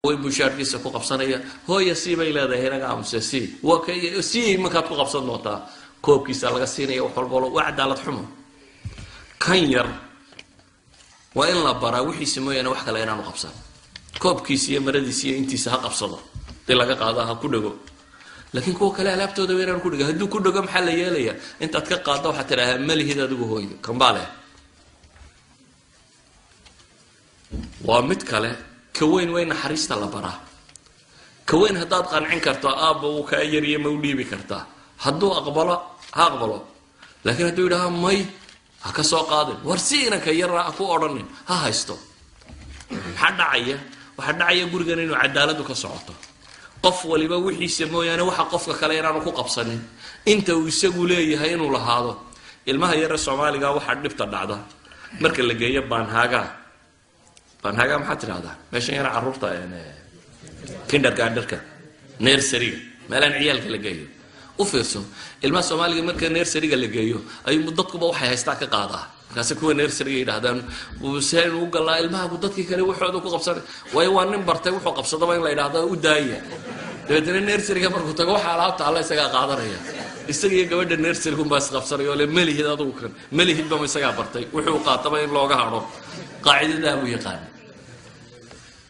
Weyn buu shaarkiisa ku qabsanaya. Hooya, sii bay leedahay. Inaga aamuse, sii waa ka sii markaad ku qabsan doontaa. Koobkiisa laga siinaya, wax walbalo. Waa cadaalad xumo. Kan yar waa in la baraa wixiisa mooyaane wax kale inaanu qabsan. Koobkiisa iyo maradiisa iyo intiisa ha qabsado, hadii laga qaado ha ku dhego, laakiin kuwa kale alaabtooda waa inaanu ku dhego. Hadduu ku dhego, maxaa la yeelaya? Intaad ka qaaddo waxaad tidhaahaa, "Malihid adigu, hooyo, kambaa leh." Waa mid kale. Ka weyn waa in naxariista la baraa. Ka weyn haddaad qancin karto, aabba uu kaa yariye, ma u dhiibi kartaa? Hadduu aqbalo, ha aqbalo, laakiin hadduu yidhaha may, ha ka soo qaadin. War si inanka yarna ha ku odhanin, ha haysto. Maxaa dhacaya? Waxaa dhacaya gurigan inuu cadaaladu ka socoto, qof waliba wixiisa mooyaane waxa qofka kale inaanu ku qabsanin, inta uu isagu leeyahay inuu lahaado. Ilmaha yare Soomaaliga waxaa dhibta dhacda marka la geeyo barnehage. Barnehage maxaa tidhahdaa? Meeshan yara carruurta, kindergartenka, nurseryga, meelaan ciyaalka la geeyo. U fiirso, ilmaha Soomaaliga marka nurseryga la geeyo ayuu dadkuba waxay haystaa ka qaadaa. Markaase kuwa nurseryga yidhahdaan, "Seen u galaa ilmahaku dadkii kale waxooda ku qabsanay?" Waayo, waa nin bartay wuxuu qabsadaba in la yidhahdo u daaya. Dabeetana nurseryga markuu tago, waxa alaabta alla isagaa qaadanaya. Isaga iyo gabadha nurserygunbaa isqabsanaya oo le, "Melihid adugu kan melihid." Bama isagaa bartay wuxuu qaataba in looga hadho, qaacidadaa buu yaqaana.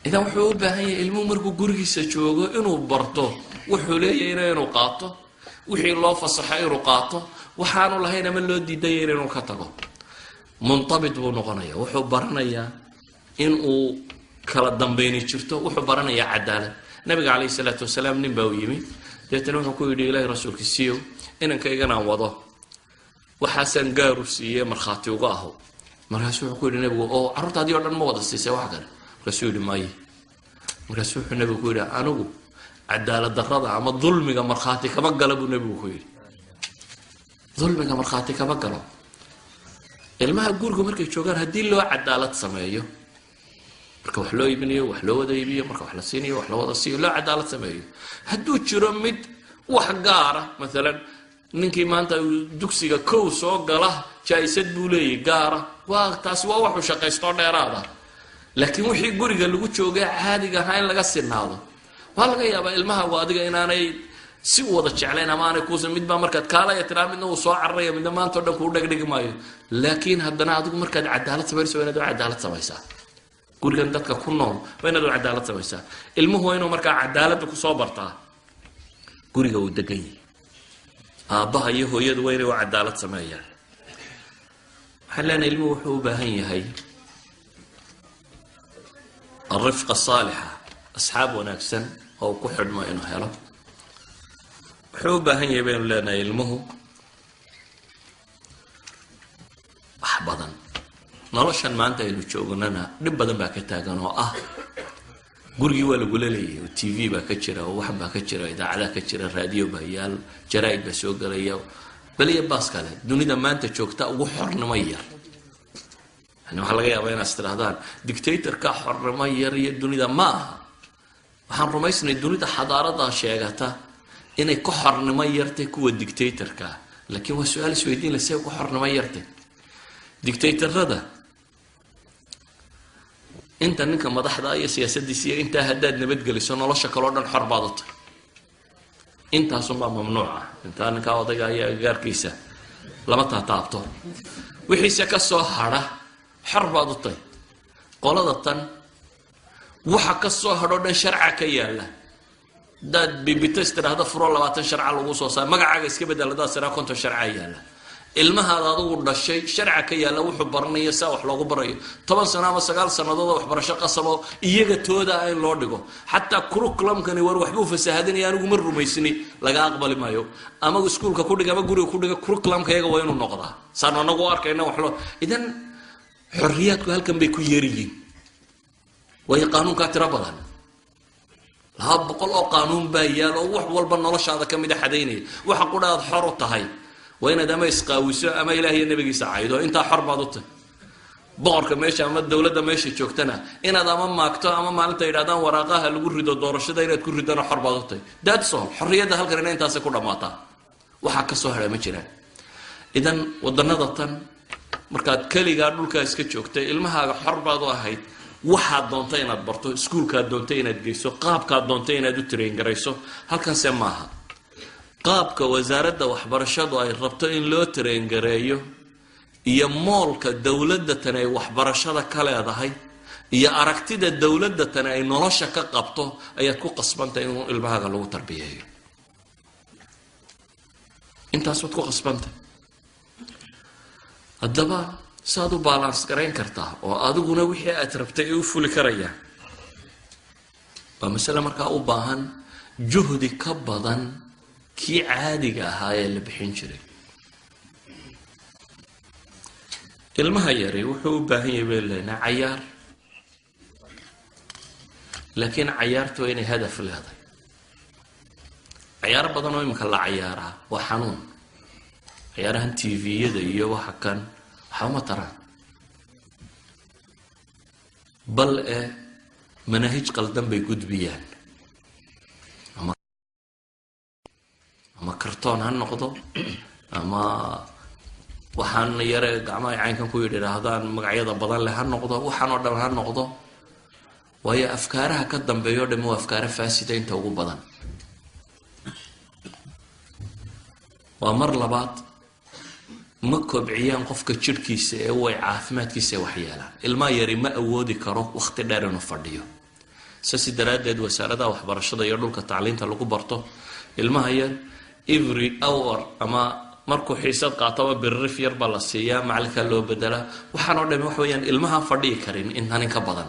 Idan wuxuu u baahan yahay ilmuhu markuu gurigiisa joogo inuu barto wuxuu leeyahayna inuu qaato, wixii loo fasaxo inuu qaato, waxaanu lahayn ama loo diidaya inuu ka tago. Muntabit buu noqonaya. Wuxuu baranayaa in uu kala dambayni jirto, wuxuu baranayaa cadaalad. Nabiga calayhi salaatu wasalaam nin baa u yimi. Dabeetana wuxuu ku yidhi, "Ilaahi rasuulkiisiiyow, inankayganaan wado waxaasaan gaaru siiyey, markhaati uga aho." Markaasuu wuxuu ku yidhi nabigu, "Oo carruurtaadii o dhan ma wada siisay wax kale?" Markaasuu yidhi, "Maye." Markaasuu wuxuu nabigu ku yidhi, "Anigu cadaalad darrada ama dulmiga markhaati kama gala," buu nabigu ku yidhi. Dulmiga markhaati kama galo. Ilmaha gurigu markay joogaan haddii loo cadaalad sameeyo, marka wax loo iibinayo wax loo wada iibiyo, marka wax la siinayo wax loo wada siiyo, loo cadaalad sameeyo, hadduu jiro mid wax gaara, maalan ninkii maanta dugsiga kow soo gala jaa-isad buu leeyahy gaara, waa taasi, waa waxuu shaqaystoo dheeraada. Laakiin wixii guriga lagu joogay caadiga ahaa in laga sinaado. Waa laga yaabaa ilmahagu adiga inaanay si u wada jeclayn ama aanay kuusa. Mid baa markaad kaalaya tiraa midna uu soo cararaya, midna maanta o dhan kuu dhegdhigi maayo. Laakiin haddana adigu markaad cadaalad samayso, waa inaad u cadaalad samaysaa. Gurigan dadka ku nool waa inaad u cadaalad samaysaa. Ilmuhu waa inuu markaa cadaaladda kusoo bartaa guriga uu degan yahay. Aabbaha iyo hooyadu waa inay u cadaalad sameeyaan. Waxaan leenahay, ilmuhu wuxuu u baahan yahay alrifqa saalixa, asxaab wanaagsan oo uu ku xidhmo inuu helo. Wuxuu u baahan yahay, baynu leenahay, ilmuhu wax badan. Noloshan maanta aynu joognana dhib badan baa ka taagan oo ah gurigii waa lagula leeyahay, oo TV baa ka jira, oo waxan baa ka jira, idaacadaa ka jira, raadiyo baa yaal, jaraa-id baa soo gelaya, beliya baas kale. Dunida maanta joogta ugu xornimo yar, yani waxaa laga yaabaa inaad istirahdaan dictatorka xornimo yar iyo dunida ma aha. Waxaan rumaysnay dunida xadaarada sheegata inay ka xornimo yartay kuwa dictatorkaa, laakiin waa su-aal isweydiin la: see ku xornimo yartay dictatorada? Inta ninka madaxda iyo siyaasadiisa iyo intaa haddaad nabadgeliso, nolosha kaleo dhan xor baad u tahy. Intaasunbaa mamnuuca, intaa ninkaa odayga iyo agagaarkiisa lama taataabto. Wixiise ka soo hadha xor baad u tahy. Qolada tan waxa ka soo hadhoo dhan sharca ka yaala. Haddaad bibitas tidhaahda furo, 20 sharca lagu soo saar. Magacaaga iska bedel haddaad siraa, 50 sharca yaala. Ilmahaada adugu dhashay sharca ka yaalla, wuxuu baranayo, saa wax loogu barayo, 10 sano ama 9 sannadood oo waxbarasho qasabo iyaga tooda ah in loo dhigo. Xataa curriculumkani war waxbuu fasahadinaya, anigu ma rumaysni, laga aqbali maayo. Ama iskuulka ku dhiga ama guriga ku dhiga, curriculumka iyaga waa inuu noqdaa saanu anagu u arkayna wax loo. Idan xorriyaadku halkan bay ku yeeryihiin, waayo qaanuunkaa tiro badan, 200 oo qaanuun baa yaal oo wax walba noloshaada ka mida xadaynaya. Waxa qudha aad xor u tahay waa inaad ama isqaawiso ama ilaah iyo nabigiisa caydo. Intaa xor baad u tahay. Boqorka meesha ama dowladda meesha joogtana inaad ama maagto ama maalinta yidhahdaan waraaqaha lagu rido doorashada inaad ku ridana xor baad u tahay. That's all. Xorriyadda halkanina intaasay ku dhammaataa, waxaa kasoo hadha ma jiraan. Idan wadanada tan markaad keligaa dhulkaa iska joogtay, ilmahaaga xor baad u ahayd. Waxaad doonto inaad barto, iskuulkaad doonto inaad geyso, qaabkaad doonto inaad u train garayso. Halkanse maaha. Qaabka wasaaradda waxbarashadu ay rabto in loo train gareeyo iyo moolka dowladda tan ay waxbarashada ka leedahay iyo aragtida dowladda tani ay nolosha ka qabto ayaad ku qasbantahay inuu ilmahaaga lagu tarbiyeeyo. Intaas waad ku qasbantahay. Haddaba saad u balance garayn kartaa oo adiguna wixii aad rabtay ay u fuli karayaan waa masale markaa u baahan juhdi ka badan kii caadiga ahaa ee la bixin jiray. Ilmaha yari wuxuu u baahan yahay baynu leenahay cayaar, laakiin cayaartu waa inay hadaf leedahay. Cayaaro badan oo iminka la cayaaraa waa xanuun. Cayaarahan TV-yada iyo waxa kan waxba ma taraan, bal e manaahij qaldan bay gudbiyaan. Ama kartoon ha noqdo, ama waxaan yare gacmaha ay caynkan ku yidhaahdaan magacyada badan leh ha noqdo, waxaan oo dhan ha noqdo. Waayo afkaaraha ka dambeeya o dhami waa afkaaro faasida inta ugu badan. Waa mar labaad, ma kobciyaan qofka jidhkiisa ee way caafimaadkiisa ay waxyeelaan. Ilmaha yari ma awoodi karo wakhti dheer inuu fadhiyo. Saasi daraaddeed wasaaradaha waxbarashada iyo dhulka tacliinta lagu barto ilmaha yar every hour ama markuu xiisad qaataba biririf yar baa la siiyaa, macalinkaa loo bedelaa. Waxaan oo dhami waxa weeyaan ilmahaan fadhiyi karin intan in ka badan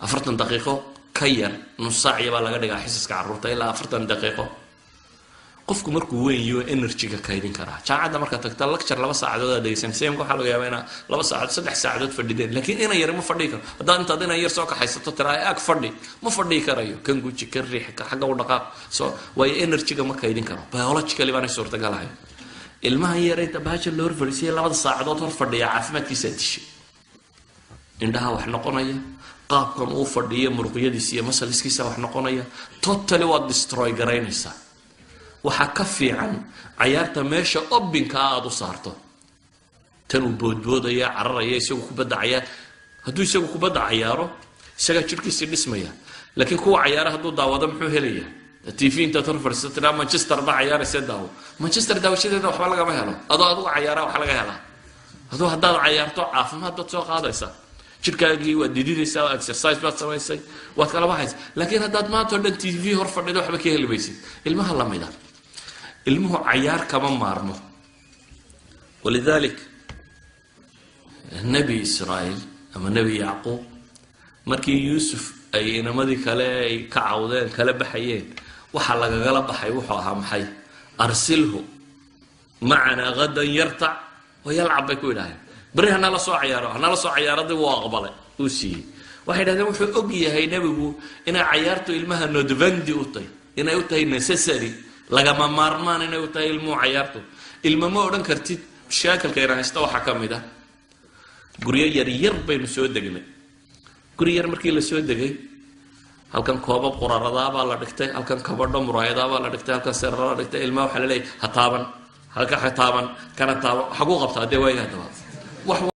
40 daqiiqo ka yar, nus saaciya baa laga dhigaa xisaska carruurta ilaa 40 daqiiqo. Qofku markuu weyn yaho energy-ga kaydin karaa. Jaamacadda markaad tagta lecture 2 saacadood aad dhegeysanaysa, imka waxaa laga yaabaa inaa 2 saacadood 3 saacadood fadhideen, laakiin inan yar ma fadhiyi karo. Haddaad intaad inan yar soo kaxaysato tiraa ag fadhi, ma fadhiyi karayo, kan guji, kan riix, ka xagga u dhaqaaq, soo waayo energy-ga ma kaydin karo. Biologically baanay suurtagal ahayn. Ilmahan yar inta bahasha loo hor fadhiisaya 2da saacadood hor fadhiya caafimaadkiisaa dishay, indhaha wax noqonaya, qaabkan uu fadhiyo muruqyadiisa iyo muscleskiisa wax noqonaya, totally waad destroy garaynaysaa. Waxaa ka fiican cayaarta meesha obinka ah aada u saarto, tan uu boodboodaya, cararaya, isagu kubadda cayaar. Hadduu isagu kubadda cayaaro isagaa jidhkiisii dhismaya, laakiin kuwa cayaara hadduu daawado muxuu helayaa? TV intaad hor fadhiisato tiraa Manchester ba cayaaraysa daawo, Manchester daawashadeeda waxba lagama helo. Adoo adigu cayaara wax laga helaa. Aduu haddaad cayaarto caafimaad baad soo qaadaysaa, jidhkaagii waad dididaysaa, exercise baad samaysay, waad kala baxaysa. Laakiin haddaad maanta o dhan TV hor fadhido waxba ka heli maysid. Ilmaha lamida, ilmuhu cayaar kama maarmo. Walidalik Nebi Israa'iil ama Nebi Yacquub markii Yuusuf ay inamadii kale ay ka cawdeen kala baxayeen, waxaa lagagala baxay wuxuu ahaa maxay? Arsilhu macanaa hadan yartac wa yalcab bay ku yidhaaheen. Beri hanala soo cayaaro, hanala soo cayaaradii wuu aqbalay, uu siiyey. Waxay yidhahdeen wuxuu og yahay nebigu inay cayaartu ilmaha nodvandi u tahay, inay u tahay necessary, lagama maarmaan inay u tahay ilmuhu cayaartu. Ilma ma odhan kartid. Mashaakilka ina haysta waxaa ka mid ah guryo yar yar baynu soo degnay. Guri yar markii la soo degay, halkan koobab quraradaabaa la dhigtay, halkan kabadho muraayadaabaa la dhigtay, halkan seerara la dhigtay. Ilmaha waxaa la leeyahy ha taaban, halka ha taaban, kana taaban, xaguu qabtaa dee waaya. Haddaba wax